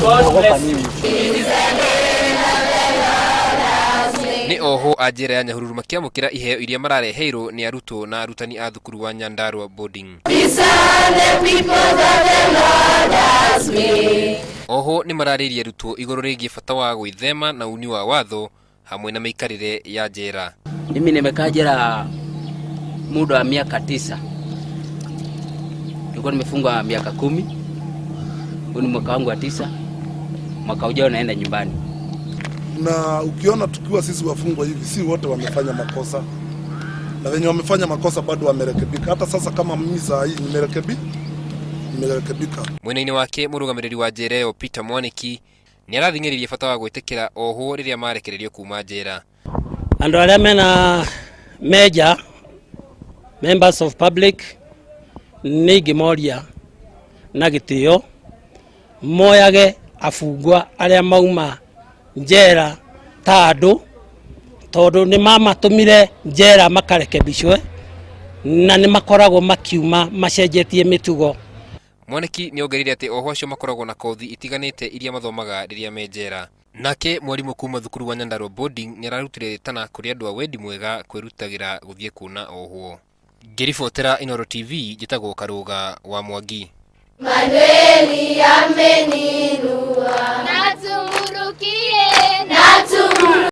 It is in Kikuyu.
God bless you. Nĩ ohwo a njera ya Nyahururu makĩamũkĩra iheo iria marareheirwo nĩ arutwo na arutani a thukuru wa Nyandarua Boarding. Ohwo nĩ mararĩirie arutwo igũrũ rĩgiĩ bata wa gwĩthema na uni wa watho hamwe na mĩikarĩre ya njera. Mimi nimekaa jela muda wa miaka 9. Nilikuwa nimefungwa miaka 10. Huu ni mwaka wangu wa 9. Mwaka ujao naenda nyumbani. Na ukiona tukiwa sisi wafungwa hivi, si wote wamefanya makosa, na wenye wamefanya makosa bado wamerekebika. Hata sasa kama mimi saa hii nimerekebika. Mwena-inĩ wake mũrũgamĩrĩri wa njera ĩyo Peter Mwaniki nĩ arathing'ĩrĩria bata wa gwĩtĩkĩra ohwo rĩrĩa marekererio kuma njera. Andũ arĩa mena meja members of public nĩ ingĩmoria na gĩtĩo moyage abungwa arĩa mauma njera ta andũ, tondũ nĩ mamatũmire njera makarekebicwe na nĩ makoragwo makiuma macenjetie mĩtugo. Mwaniki nĩ ongereire atĩ ohwo acio makoragwo na kothi itiganĩte iria mathomaga rĩrĩa me njera. Nake mwarimũ kuma thukuru wa Nyandarua Boarding nĩ ararutire rĩtana kũrĩ andũ a wendi mwega kwĩrutagĩra gũthiĩ kuona ohwo. Ngĩribotera Inooro TV, njĩtagwo Karũga wa Mwangi. Manueli ameninua. Na tumurukie, na tumurukie.